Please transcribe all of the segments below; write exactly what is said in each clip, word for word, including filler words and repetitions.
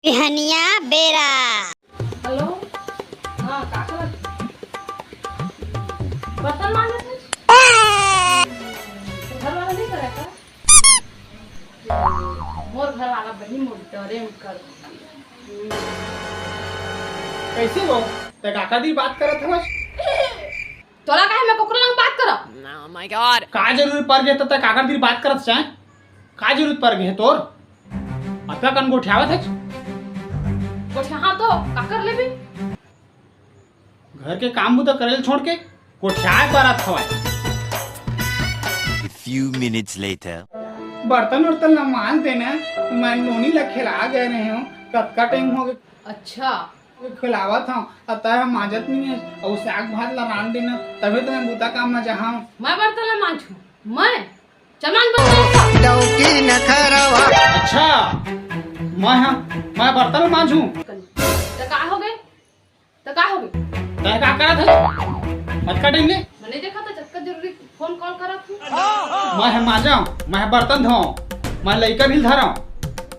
बिहनिया बेरा। हेलो। हाँ, का करत? बर्तन मांजत हस? घर वाला नहीं करे का? मोर घर वाला बहिनी मोर डरे में कर। कैसे हो? ते काकर दी बात करत हवस? तोला काहे मैं कोकरो लंग बात करब? Oh my God। का जरूरी पड़ गे त ते काकर दी बात करत हस? का जरूरत पड़ गे हे तोर? अतका कन गोठियावत हस? गोठिया हाँ तो का कर लेबे? घर के काम बुता करे ल छोड़ के गोठियाए बर आत हवय। A few minutes later। बर्तन उर्तन ला मांज देना, मैं नोनी ला खिला गए रहे हूँ, कतका टाइम हो गए। अच्छा। खिलावत हूँ, अब तय हम मांजत नहीं है, और साग भात ला रांध देना, तभी तो मैं बुता काम में जहाँ। मैं बर्तन ला मांजू, मैं चल मांज बर्तन ला। डौकी नखरवा। अच्छा, मैं हाँ, मैं बर्तन मांजू। तो का हो गए? त का होगे? तैं का करत हस? अतका टाइम ले? मैं नहीं देखा था, जतका जरूरी फोन कॉल करत हूँ। मैं ह मांजव, मैं ह बर्तन धोव, मैं लइका भी धरव,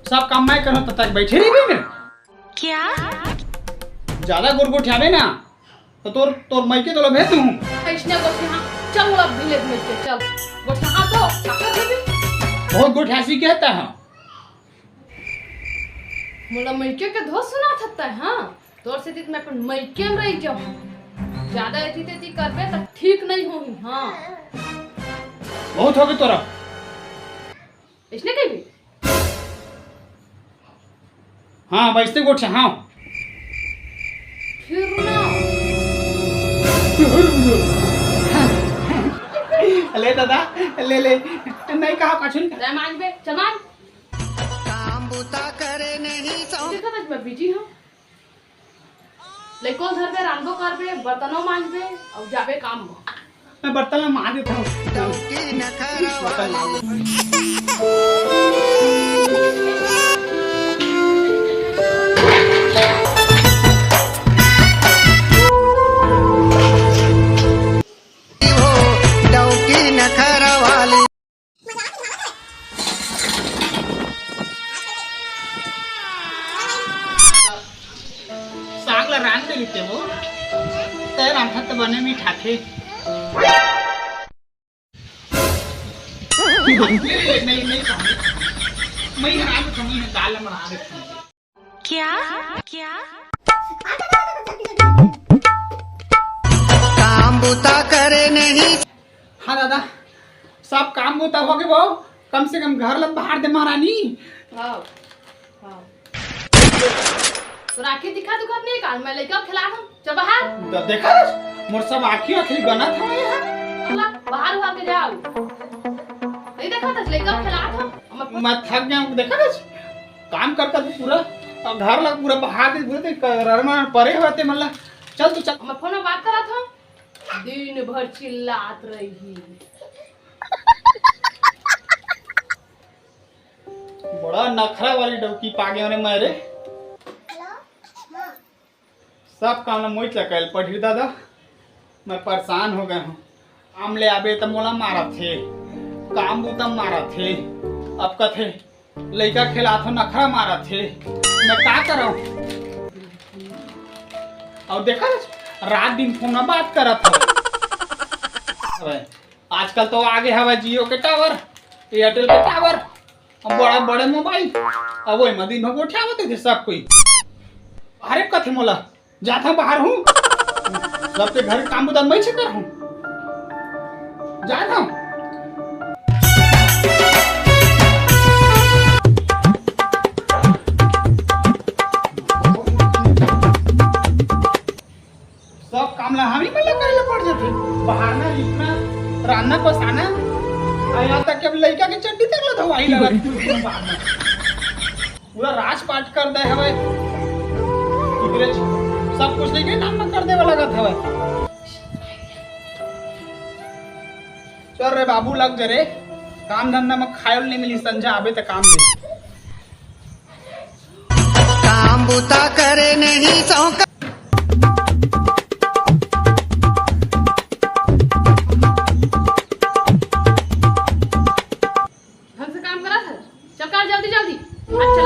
सब काम मैं करव, तब तक बैठे रहिबे मेर। क्या? ज्यादा गोठ गोठियाबे ना, तो तोर, तोर मइके तोला भेज दूँ। अइसने गोठिया, चल मोला भी ले मइके, चल। गोठिया हाँ तो, का कर देबे? बहुत गोठियासी कहता है। मोला मइके के धोस सुनात हस तैं, हाँ? तोर सेती त मैं अपन मइके म रहि जाहूँ। जादा एती तेती करबे त ठीक नइ होही, हाँ। बहुत होगे तोरा। अइसने कहिबे? हाँ, अब अइसने गोठिया, हाँ। फिर ना। ले दादा, ले, ले। नइ कहा, पाछू नइ कहा। तैं मांजबे, चल मांज। काम बुता करे नहीं सौ। देखा था, मैं बिजी हूँ। लइको धरबे, रांधो करबे, बर्तनो मांजबे, अउ जाबे काम म। मैं बर्तन ला मांज देता हूँ। डौकी नखरवा। बर्तन मांज। डौकी नखरवाली। साग ला रांध दे रहिते वो, तैं रांधत त बने मीठाथे। नहीं, नहीं, नहीं, नहीं, नहीं, मैं ही रांध दूँ, मैं ही दाल ला बना देता हूँ। क्या? क्या? काम बुता करे नहीं। हाँ दादा, सब काम बुता होगे वो, कम से कम घर ला बहार दे महारानी। हाँ, हाँ। तोर आँखी दिखा दुखत नहीं का? मैं लइका खिला दूँ, चल बहार। द-, देखा रे, मोर सब आँखी आँखी बनत हवे यहाँ। चला, बहार हुआ के जाव। नहीं देखा था, लइका खिला था। मैं मैं थक गया हूँ, देखा रे, काम कर कर पूरा, अउ घर ला पूरा बहार दे, पूरा देख, ररमा परे होते मन ला। चल तू चल। मैं फोन में बात करत हूँ, दिन भर चिल्लात रही। बड़ा नखरा वाली डौकी पागे रे मैं रे। सब काम ला मोहित ला कइल पड़ही दादा, मैं परेशान हो गए हूँ। काम ले आबे त मोला मारत हे, काम बुता मारत हे, अब कथे लइका खिलात हो, नखरा मारत हे, मैं का करव? अउ देखा, रात दिन फोन में बात करत हो। अबे, आजकल तो आगे हवय Jio के tower, Airtel के tower, अब बड़े बड़े mobile, अब वही में दिन भर गोठियावत हे सब कोई। अरे कथे मोला, जात हूँ बाहर हूँ। सबके घर काम बुता मैं से कर हूँ। जात हूँ। सब काम ला हम ही मन ला करे ला पड़ जाथे। बहारना, लिपना, रांधना, पसाना, अउ यहाँ तक कि अब लइका के चड्डी तक ला धोवाई लगा। पूरा राजपाट कर दे हवय। इधरे सब कुछ लेके नाम कर देवे लगत हवय। चल रे बाबू, लग जा रे, काम धंधा में खायल नहीं मिली, संझा आबे त काम दे। काम बुता करे नहीं सौका। ढंग से काम करा था। चल कर जल्दी जल्दी। अच्छा।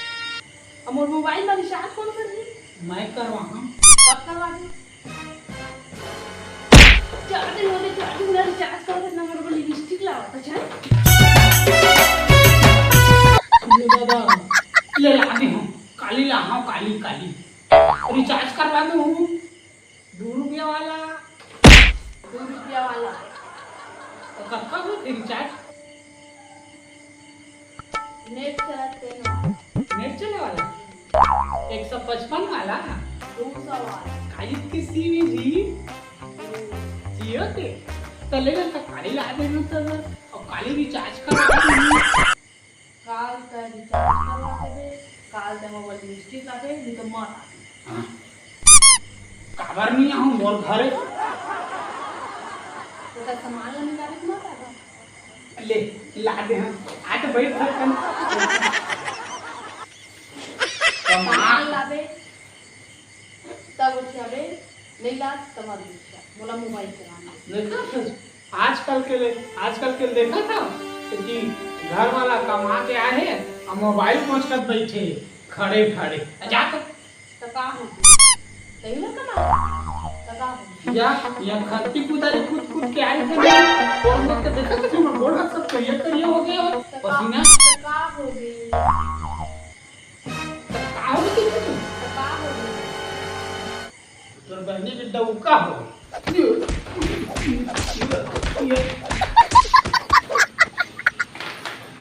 अब मोर मोबाइल मा रिचार्ज कौन करही? मैं करवाहूँ। कब करवाहूँ? चार दिन होगे, चार दिन ला रिचार्ज करवात ना, मोर बर लिपस्टिक लावत, अच्छा? सुन दादा, ले ला दे हूँ, काली ला हूँ, काली, काली। रिचार्ज करवा दे हूँ। दू रुपया वाला। दू रुपया वाला। तो कतका होथे रिचार्ज? नेट चलत तेन वाला। नेट चले वाला? एक सौ पचपन वाला? दू सौ वाला। काली के सीम हे जी। जियो के? त ले ना, त काली ला दे ना त। अउ काली रिचार्ज कर। काल त रिचार्ज करवा देबे, काल त मोबाइल लिपस्टिक लाबे, नहीं तो मत आबे। हाँ। काबर नहीं आहूँ मोर घरे? तो का सामान ला निकाले के मत आबे। ले, ला दे हम। आ तो बैठ कर कन। सामान लाबे, तब उठियाबे, नहीं लात, तब मत उठिया। मोला मोबाइल चलाना हे। देखा था, आजकल के ले, आजकल के देखा था कि घर वाला कमा के आए हे, अउ मोबाइल पहुंच कर बैठे, खड़े खड़े। जा तो। तो का हो? तही ना कमा। तो का हो? या, या खत्ती कुदारी कूद कूद के आए थे ना, और मत के देखा था, मैं बोल रहा सब करिया करिया हो गया हो। तो का, पसीना। तो का हो गई? तो का हो गई तू? तो का हो गई? तोर बहनी के डौका हो।